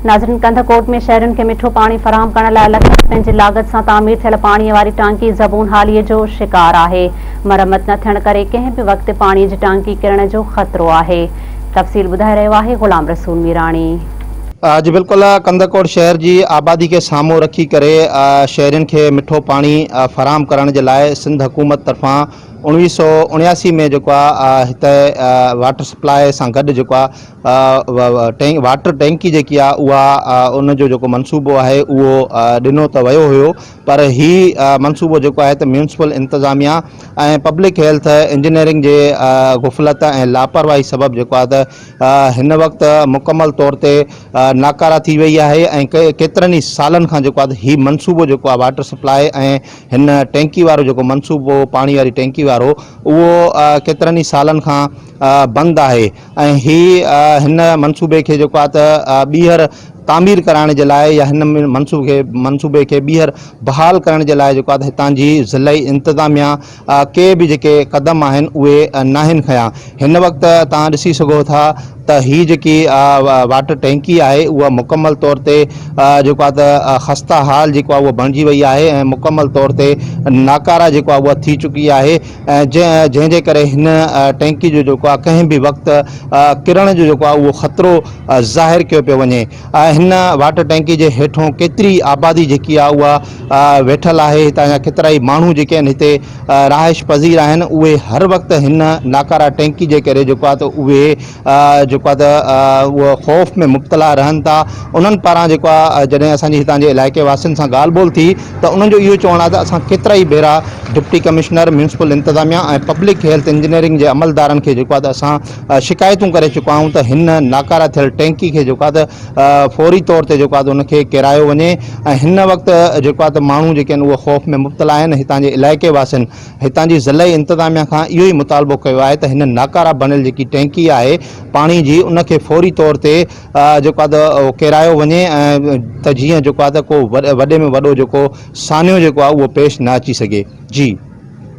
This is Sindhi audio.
ناظرين ڪنڌڪوٽ ۾ شهرين کي مٺو پاڻي فراهم ڪرڻ لاء لکين رپين جي لاڳت سان تعمير ٿيل پاڻي واري ٽانڪي زبون حالي جو شڪار آهي، مرمت نه ٿيڻ ڪري ڪنهن به وقت پاڻي جي ٽانڪي ڪرڻ جو خطرو آهي. تفصيل ٻڌائي رهيو آهي غلام رسول ميراڻي. جي بلڪل ڪنڌڪوٽ شهر جي آبادي کي سامهون رکي ڪري شهرين کي مٺو پاڻي فراهم ڪرڻ جي لاء سنڌ حڪومت طرفان 1979 ۾ جيڪو آهي هتي واٽر سپلاء سان گڏ جيڪو آهي واٽر ٽينڪي جيڪي آهي اها ان جو جيڪو منصوبو آهي اهو ڏنو ته ويو هيو پر هي منصوبو جيڪو آهي ته ميونسپل انتظاميا ۽ پبلڪ هيلٿ انجنيئرنگ جي غفلت ۽ لاپرواهي سبب جيڪو آهي ته هن وقت مڪمل طور تي ناڪاره ٿي وئي آهي ۽ ڪيترن ئي سالن کان جيڪو آهي ته هي منصوبو جيڪو آهي واٽر سپلاء ۽ هن ٽينڪي وارو جيڪو منصوبو پاڻي واري ٽينڪي وارو اهو ڪيترن ئي سالن کان بند آهي ۽ هي هن منصوبي کي جيڪو آهي ته ٻيهر تعمير ڪرائڻ جي لاء يا هن منصوبي کي منصوبي کي ٻيهر بحال ڪرڻ جي لاء جيڪو آهي ته هتان جي ضلعي انتظاميا ڪي به جيڪي قدم آهن اهي ناهن کنيا هن وقت توهان ڏسي سگهو ٿا ته هي جيڪي واٽر ٽينڪي آهي اها مڪمل طور تي جيڪو آهي ته خسته حال جيڪو آهي اهو بڻجي وئي آهي ۽ مڪمل طور تي ناڪاره جيڪو آهي اها ٿي چڪي آهي ۽ جنهن جي ڪري هن ٽينڪي جو جيڪو آهي ڪنهن به وقت ڪرڻ جو جيڪو آهي اهو خطرو ظاهر ڪيو پيو وڃي ۽ هن واٽر ٽينڪي جي هيٺون ڪيتري آبادي جيڪي آهي اها ويٺل آهي هتان جا ڪيترائي ماڻهو جيڪي آهن هتي رهائش پذير آهن اهي هر وقت هن ناڪاره ٽينڪي جي ڪري جيڪو آهي ته اهي جيڪو آهي ته اهو خوف ۾ مبتلا رهن ٿا انهن پاران جيڪو آهي جڏهن اسان جي هتان جي علائقي واسين سان ڳالهه ٻولهه ٿي ته انهن جو اهو چوڻ آهي ته اسان ڪيترائي ڀيرا ڊپٽي ڪمشنر، ميونسپل انتظاميا ۽ پبلڪ هيلٿ انجنيئرنگ جي عملدارن کي جيڪو آهي ته اسان شڪايتون ڪري چڪا آهيون ته هن ناڪاره ٿيل ٽينڪي کي جيڪو آهي ته فوري طور تي جيڪو آهي ته ان کي ڪيرايو وڃي ۽ هن وقت جيڪو آهي ته ماڻهو جيڪي آهن اهي خوف ۾ مبتلا آهن هتان جي علائقي واسين هتان جي ضلعي انتظاميا کان اهو ئي مطالبو ڪيو آهي ته هن ناڪاره بڻيل جيڪي ٽينڪي آهي پاڻي جي ان کي فوري طور تي جيڪو آهي ته ڪيرايو وڃي ۽ ته جيئن جيڪو آهي ته ڪو وڏي ۾ وڏو جيڪو سانحو جيڪو آهي اهو پيش نه اچي سگهي جي.